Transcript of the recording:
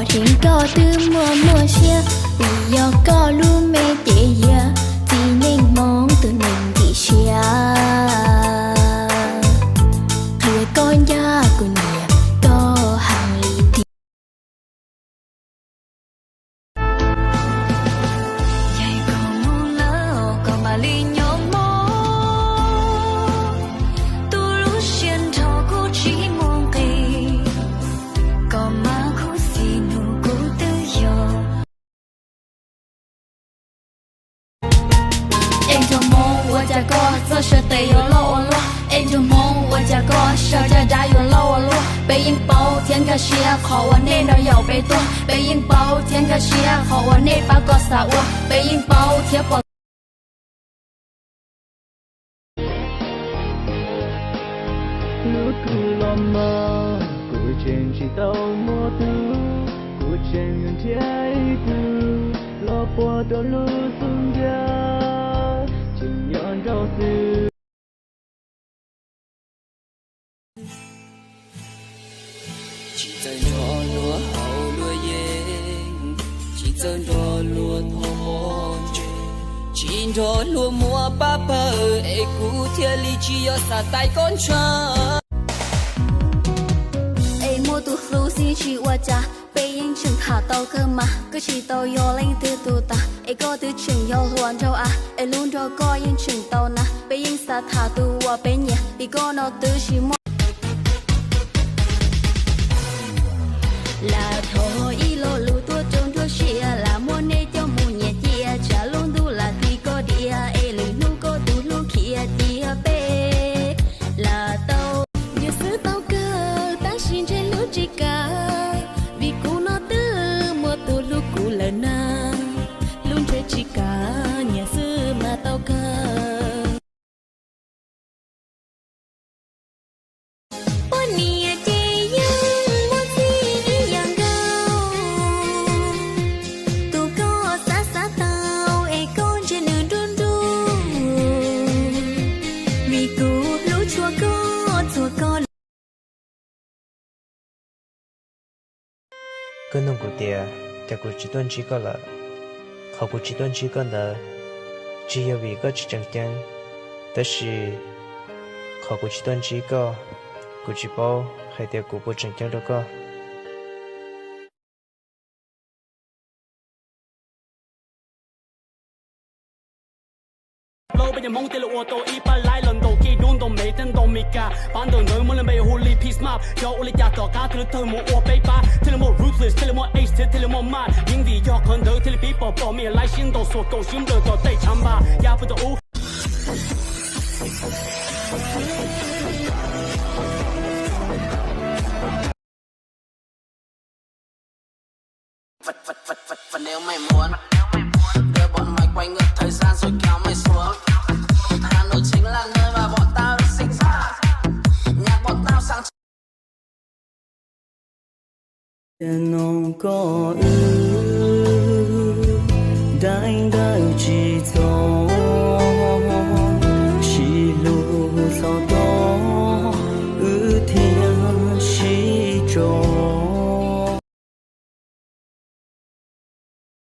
Tseem koj twb muaj muaj siab, vim yog koj lub me ces yog txiv neej Hmoob tus neeg ntxim siab. Qhia koj ncaj kuv nyiam koj heev li tiag. Yog koj mus lawm koj mam li nyob mog, tus lub siab nrho kuv tsis muaj nqis, koj mas khuv xim nug kuv twb yog. Ej nraug Hmoob, ua cas koj txoj sia tes yuav loj ua luaj? Ej nraug Hmoob, ua cas koj sau caj dab yuav loj ua luaj? Peb yeej paub thiab nkag siab qhov uas nej nrog yaum peb tuag, peb yeej paub thiab nkag siab qhov uas nej pab koj xav ua, peb yeej paub thiab pom. Hlub kuv los mas kuv tseem tsis tau muaj tub, kuv tseem yuav nrhiav ib tug los puag rau lub xub ntiag, tseem nyob nraud xwb. Tsis txawj nrog luag haus luag yeeb, tsis txawj nrog luag thov pov tseg, tsis nrog luag muab pab pawg es kuv thiaj li tsis yog xav tais koj ntshaw. Es muaj tus hlub xwb tsis ua cas, peb yeej tseem tham tau kawg mas, koj tsis tau yog leej twg tus tas, es koj twb tseem yog hluas nraug av, es hlub nrog koj yeej tseem tau na, peb yeej xav tham tus uas peb nyiam, vim koj no twb tsis muaj. Lam thov ib lo lus tuaj rau nruab siab, lam muab nej coj mus nyiam cia, tsam lub ntuj lam tis koj diam, es lwm hnub koj tus hlub khiav cia peb lam tau. Nyiam xwb tau kawg tab sis ntshe hlub tsis kam, vim kuv no twb muaj tus hlub kuv lawm na. Hlub ntshe tsis kam, nyiam xwb mas tau kawg. Poj niam ces yeej muaj txiv ib yam nkaus, tus koj xav xav tau es koj ntsia nws nruj nruj, vim kuv hlub tshua koj txhua koj. Koj nug kuv tias cas kuv tsis tuaj ntsib koj lawm. Qhov kuv tsis tuaj ntsib koj ntawd tsis yog vim koj tsis tseem ceeb, tab sis qhov kuv tsis tuaj ntsib koj, kuv tsis paub hais tias kuv puas tseem ceeb rau koj. Plaub peb cov Hmoob thiaj li ua tau ib pab laib los ntaus kiag dub ntaus Mev thiab ntaus Meskas. Pab ntawm ntawd muaj lub npe hu li Peace Map, yog ua li cas tom qab thiaj li tawg mus ua peb pab, thiaj li muaj ruthless, thiaj li muaj ace, thiab thiaj li muaj mad. Yeej vim yog qhov ntawd thiaj li pib pom pom me laib sib ntaus xuas kaum sib nplawm tom tej tshav npas ya pw tom ub. Tias noo koj wb